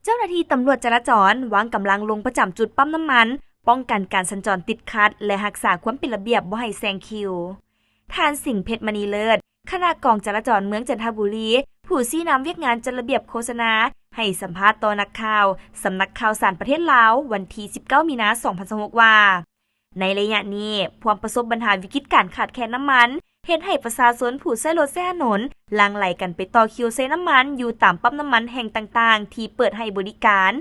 ເຈົ້າໜ້າທີ່ຕຳຫຼວດຈະລາຈອນວາງກຳລັງລົງປະຈຳຈຸດປ້ຳນ້ຳມັນ, ປ້ອງກັນການສັນຈອນຕິດຂັດ ແລະ ຮັກສາຄວາມເປັນລະບຽບບໍ່ໃຫ້ແຊງຄິວ. ທ່ານ ສິງເພັດ ມະນີເລີດ, ຄະນະກອງຈະລາຈອນເມືອງຈັນທະບູລີ, ຜູ້ຊີ້ນຳວຽກງານຈັດລະບຽບໂຄສະນາ, ໃຫ້ສຳພາດຕໍ່ນັກຂ່າວ ສຳນັກຂ່າວສານປະເທດລາວ ວັນທີສິບເກົ້າ ມີນາ ສອງພັນຊາວຫົກ ວ່າ ໃນໄລຍະນີ້ ພວມປະສົບບັນຫາວິກິດການຂາດແຄນນ້ຳມັນ ເຮັດໃຫ້ປະຊາຊົນຜູ້ໃຊ້ລົດໃຊ້ຖະໜົນ ຫຼັ່ງໄຫຼກັນໄປຕໍ່ຄິວໃສ່ນ້ຳມັນຢູ່ຕາມປ້ຳນ້ຳມັນແຫ່ງຕ່າງໆ ທີ່ເປີດໃຫ້ບໍລິການ,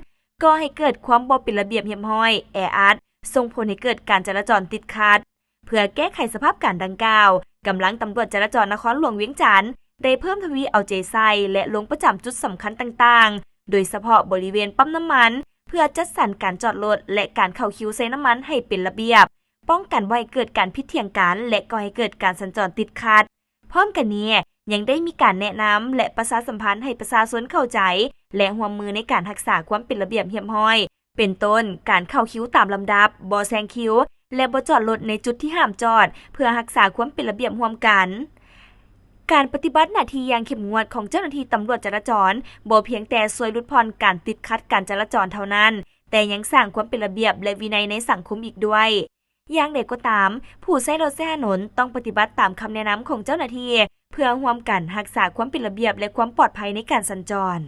ກໍ່ໃຫ້ເກີດຄວາມບໍ່ເປັນລະບຽບຮຽບຮ້ອຍ, ແອອັດ, ສົ່ງຜົນໃຫ້ເກີດການຈະລາຈອນຕິດຂັດ. ເພື່ອແກ້ໄຂສະພາບການດັ່ງກ່າວ, ກຳລັງຕຳຫຼວດຈະລາຈອນນະຄອນຫຼວງວຽງຈັນ ໄດ້ເພີ່ມທະວີເອົາໃຈໃສ່ ແລະ ລົງປະຈຳຈຸດສຳຄັນຕ່າງໆ, ໂດຍສະເພາະບໍລິເວນປ້ຳນ້ຳມັນ, ເພື່ອຈັດສັນການຈອດລົດ ແລະ ການເຂົ້າຄິວໃສ່ນ້ຳມັນໃຫ້ເປັນລະບຽບ, ປ້ອງກັນບໍ່ໃຫ້ເກີດການຜິດຖຽງກັນ ແລະ ກໍ່ໃຫ້ເກີດການສັນຈອນຕິດຂັດ. ພ້ອມກັນນີ້, ຍັງໄດ້ມີການແນະນຳ ແລະ ປະຊາສຳພັນໃຫ້ປະຊາຊົນເຂົ້າໃຈ ແລະ ຮ່ວມມືໃນການຮັກສາຄວາມເປັນລະບຽບຮຽບຮ້ອຍ, ເປັນຕົ້ນ ການເຂົ້າຄິວຕາມລຳດັບ, ບໍ່ແຊງຄິວ ແລະ ບໍ່ຈອດລົດໃນຈຸດທີ່ຫ້າມຈອດ, ເພື່ອຮັກສາຄວາມເປັນລະບຽບຮ່ວມກັນ. ການປະຕິບັດໜ້າທີ່ຢ່າງເຂັ້ມງວດຂອງເຈົ້າໜ້າທີ່ຕຳຫຼວດຈະລາຈອນ ບໍ່ພຽງແຕ່ຊ່ວຍຫຼຸດຜ່ອນການຕິດຂັດການຈະລາຈອນເທົ່ານັ້ນ, ແຕ່ຍັງສ້າງຄວາມເປັນລະບຽບ ແລະ ວິໄນໃນສັງຄົມອີກດ້ວຍ. ຢ່າງໃດກໍຕາມ, ຜູ້ໃຊ້ລົດໃຊ້ຖະໜົນຕ້ອງປະຕິບັດຕາມຄຳແນະນຳຂອງເຈົ້າໜ້າທີ່ ເພື່ອຮ່ວມກັນຮັກສາຄວາມເປັນລະບຽບ ແລະ ຄວາມປອດໄພໃນການສັນຈອນ.